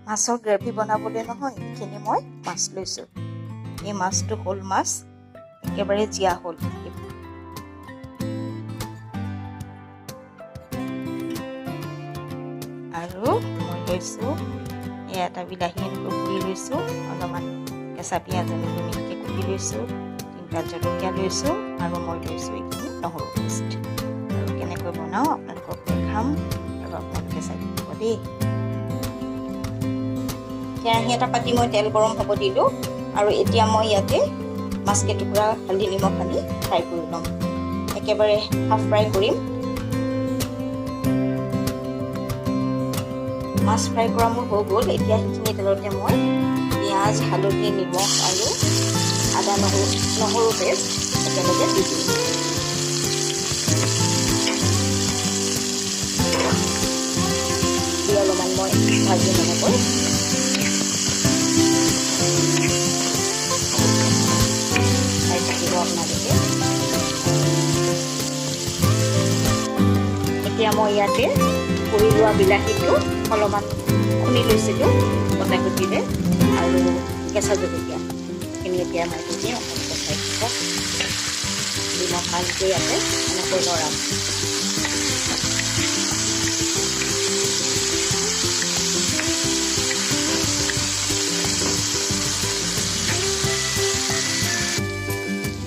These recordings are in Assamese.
মাছৰ গ্ৰেভি বনাবলৈ নহয়, এইখিনি মই মাছ লৈছোঁ। এই মাছটো শ'ল মাছ, একেবাৰে জীয়া শ'ল। আৰু মই লৈছোঁ এয়া এটা বিলাহী, এনেকৈ পুৰি লৈছোঁ। অলপমান কেঁচা পিঁয়াজ এনেকৈ মিহিকৈ কুটি লৈছোঁ। 3টা জলকীয়া লৈছোঁ আৰু মই লৈছোঁ এইখিনি নহৰু পেষ্ট। আৰু কেনেকৈ বনাওঁ আপোনালোকক দেখাম আৰু আপোনালোকে চাই থাকিব দেই। কেৰাহী এটা পাতি মই তেল গৰম হ'ব দিলোঁ আৰু এতিয়া মই ইয়াতে মাছ কেইটুকুৰা হালধি নিমখ সানি ফ্ৰাই কৰি ল'ম। একেবাৰে হাফ ফ্ৰাই কৰিম। মাছ ফ্ৰাই কৰা মোৰ হৈ গ'ল। এতিয়া সেইখিনি তেলতে মই পিঁয়াজ, হালধি, নিমখ আৰু আদা নহৰু পেষ্ট একেলগে দি দিম। দি অলপমান মই ভাজিম এনেকৈ। চাই থাকিব আপোনালোকে। এতিয়া মই ইয়াতে পুৰি লোৱা বিলাহীটো অলপমান খুন্দি লৈছিলোঁ বটাগুটিৰে আৰু কেঁচা জলকীয়া খিনি এতিয়া মই দি দিম। আপোনালোকে চাই থাকক। দি মই ভালকৈ ইয়াতে এনেকৈ লৰাম।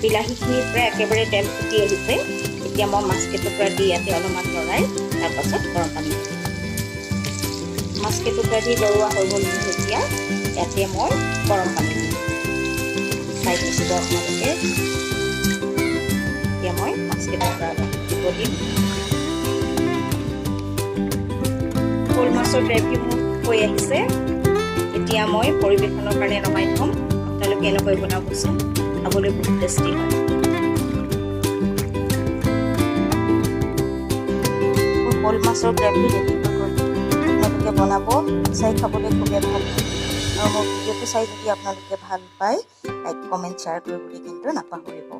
বিলাহীখিনিৰ পৰা একেবাৰে তেল ফুটি আহিছে। এতিয়া মই মাছ কেইটুকুৰা দি ইয়াতে অলপমান লৰাই তাৰপাছত গৰম পানী দিম। মাছ কেইটুকুৰা দি লৰোৱা হৈ গ'ল। এতিয়া ইয়াতে মই গৰম পানী দিম। চাই থাকিব আপোনালোকে। এতিয়া মই মাছ কেইটুকুৰা দিব দিম। শ'ল মাছৰ গ্ৰেভি মোৰ হৈ আহিছে। এতিয়া মই পৰিৱেশনৰ কাৰণে নমাই থ'ম। আপোনালোকে এনেকৈ বনাবচোন, খাবলৈ বহুত টেষ্টি হয়। শ'ল মাছৰ গ্ৰেভি ৰেডি হৈ গ'ল। আপোনালোকে বনাব, চাই খাবলৈ খুবেই ভাল হয়। আৰু মোৰ ভিডিঅ'টো চাই যদি আপোনালোকে ভাল পায়, লাইক, কমেণ্ট, শ্বেয়াৰ কৰিবলৈ কিন্তু নাপাহৰিব।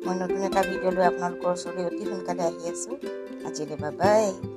মই নতুন এটা ভিডিঅ' লৈ আপোনালোকৰ ওচৰলৈ অতি সোনকালে আহি আছোঁ। আজিলৈ বাই বাই।